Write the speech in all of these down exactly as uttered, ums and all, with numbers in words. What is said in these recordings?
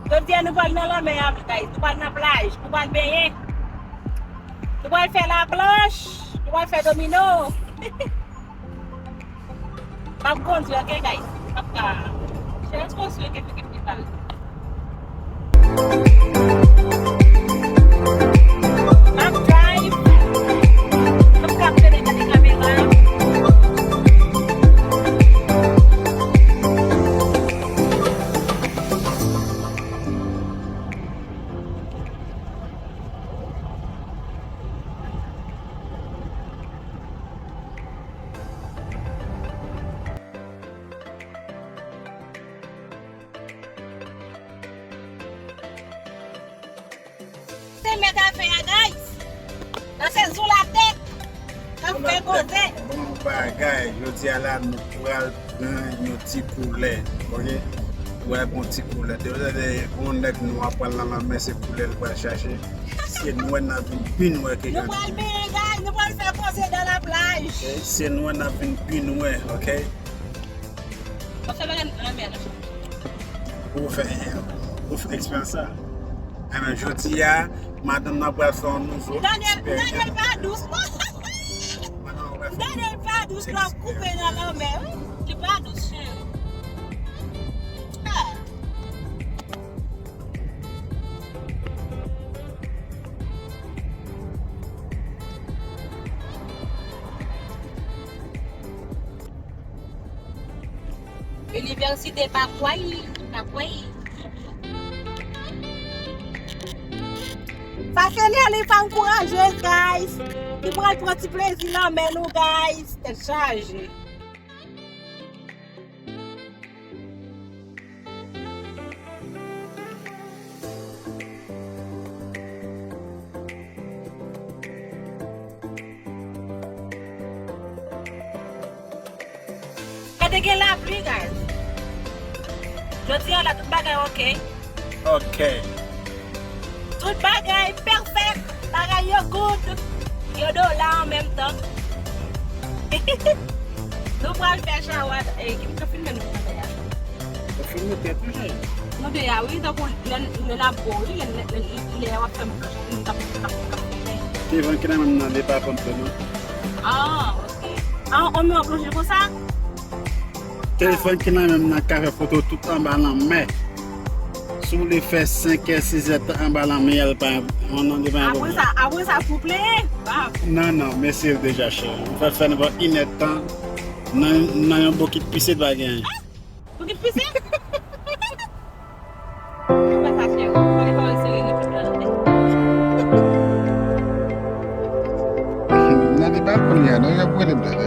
Jodi a nou pral nan lanmè a, guys. Nou pral nan plaj. Nou pral benyen. Nou pral fè laplanch. Nou pral fè domino. M ap kondui, ok, guys? M ap ka. Chèz kondui, ok, fè kèk ti pale. M ap drive. M ap ka pede gade kamera. Se mèt afè a, guys. Nan se Zoulatek k ap fè koze. Bon bagay, jodi a la, nou pral pran yon ti koulè, ok? Pral pran yon ti koulè. Depi lè yon nèg nwa pral nan lanmè, se koulè l pral chache. Se nwè n ap vin pi nwè ke granmoun. Nou pral benyen, guys, nou pral fè koze dans la plage. Se nwè n ap vin pi nwè, ok? Mwen fè bagay nan lanmè a, non. Ou fè, ou fè eksperyans sa. Ebyen, jodi a, madanm nan pral fè yon nouvo eksperyans. Daniel, Daniel pa dous, non. Madanm nan pral fè yon nouvo eksperyans. Daniel pa dous, lè w koupe nan lanmè, wi. Li pa dous, cheri. Ah. Inivèsite pa kwè, pa kwè. Sa se Nelly k ankouraje, guys. Li pral pran ti plezi nan men nou, guys. Tèt chaje. Gade gen lapli, guys. Jodi a la, tout bagay ok. Ok. Tout bagay pèfèk, bagay yo good, yo dola an menm tan. Nou pral fè chawa, e, ki m ka filme nou fè a? Ou filme tèt ou, cheri. Nou de a, wi, tankou lè, lè n ap bo, wi, lè, lè, lè, lè w ap fè m, m t ap, m t ap, m t ap filme. Telefòn ki nan men m nan, li pa konn non. Ah, ok. Ah, on nou ap lonje konsa? Telefòn ki nan men m nan ka fè foto tout anba lanmè. Si w vle fè senkè, sizè tan anba lanmè a, li pa, non, non, li pa yon pwoblèm. Apre sa, apre sa, pou plenyen, pa. Non, non, mesye l deja cheri. M fè fè nan inèdtan. Nan, nan yon bokit pise, pa gen anyen. Bokit pise? Nan deba kounye a, non, y ap rele m tande.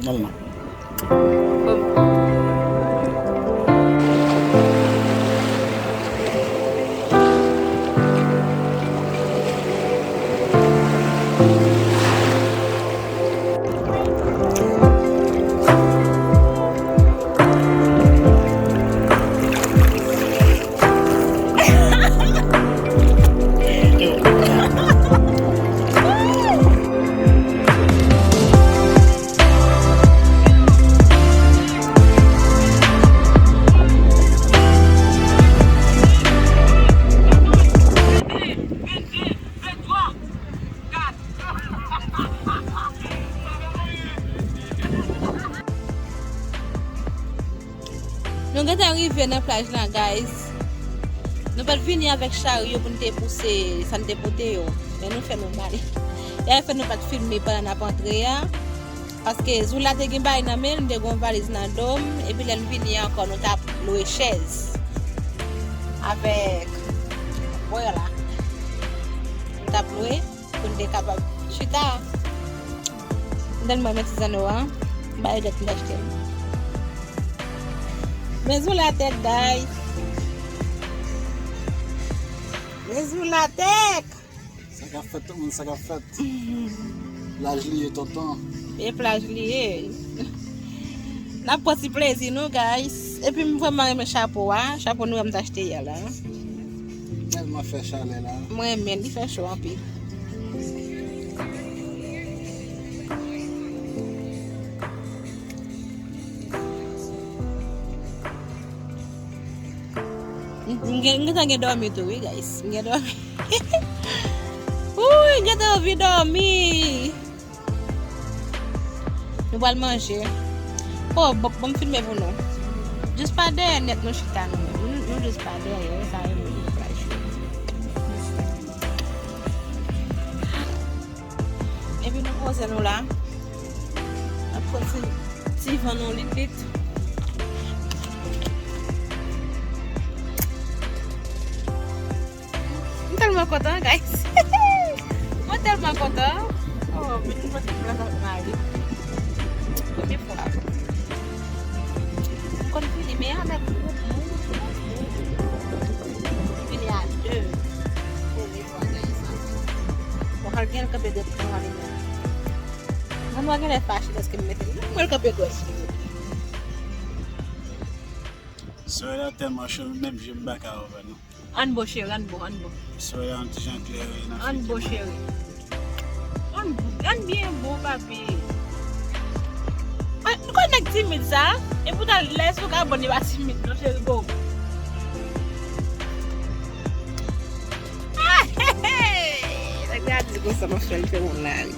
Al non. Nou gentan rive nan plaj lan, guys. Nou pa t vini avèk charyo pou n te pouse sa n te pote yo. Men nou fè nou mal. E fè nou pa t filme pandan n ap antre a. Paske Zoula te gen bagay nan men l, m te gen yon valiz nan do m. Epi lè n vini ankò, nou t ap lwe chèz. Avèk, wè la. Nou t ap lwe. Pou n te kapab chita. M tèlman renmen ti zanno a. M pa regrèt m t achte l. Men Zoula tèk, guys. Men Zoula tèk. Sa k ap fèt, tout moun, sa k ap fèt. Plaj li ye, tonton. E plaj li ye. N ap pran ti plezi nou, guys. Epi m vrèman renmen chapo a. Chapo nou wè m t achte yè la. Tèlman fè chalè la. Mwen renmen, li fè cho anpil. M, m gen, m gentan gen dòmi tou, wi, guys. M gen dòmi. Wouy, m gentan anvi dòmi. Nou pral manje. Oh, bon, bon, m filme pou nou. Jis pa dèyè nèt nou chita nou. Nou, nou jis pa dèyè, sa e moun plaj yo. Epi nou poze nou la. N ap pran ti, ti van nou lit lit. M tèlman kontan, guys. Mwen tèlman kontan. Oh, men nou pase pou la mari. Premye fwa. M konn vini, men avèk gwoup moun, gwoup moun. Vini a de. Premye fwa, guys. Mwen pral gen kanpe de pran li. Mwen mwen genlè fache lèske m mete li. Mwen kanpe dwèt li. Solèy la tèlman cho, menm je m pa ka wè non. Ann bo cheri, ann bo, ann bo. Solèy la yon ti jan klere nan figi mwen. Ann bo cheri. Ann, ann byen bo, papi. Ann, nou konn nèg timid sa, e poutan lè sou ka bon, li pa timid non, cheri bo. Nèg la di konsa, m ap fè l fè moun la ri.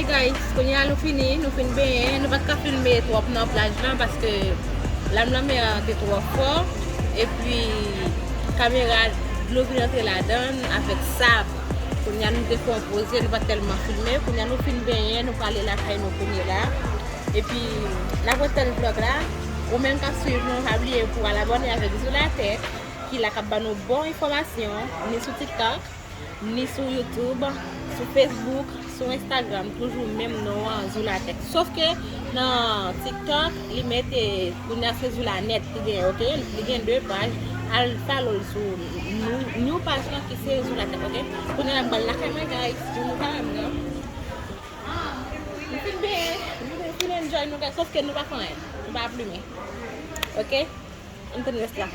Hey guys, kounye a nou fini, nou fin benyen, nou pa t ka filme twòp nan plaj lan paske lam lanmè an te twò fò, epi kamera, dlo vin antre ladan l avèk sab. Kounye a nou te fè yon poze, nou pa t tèlman filme. Kounye a nou fin benyen, nou prale lakay nou kounye la. Epi n ap wè tèl vlòg la. Ou menm k ap swiv nou, pa bliye pou al abòne avèk Zoula Tech, ki la k ap ban nou bon enfòmasyon, ni sou TikTok, ni sou YouTube, sou Facebook, sou Instagram, toujou menm non an, Zoula Tech. Sof ke nan TikTok, li mete, kounye a se Zoula Net li gen, oke? Li gen de paj. Al follow l sou new, new paj lan ki se Zoula Tech, oke? Kounye a m pral lakay mwen, guys. Jounn nou pa renmen non. M fin benyen, m fin enjoy nou, guys. Sof ke nou pa fè anyen. Nou pa plimen. Oke? Ann tann rès la.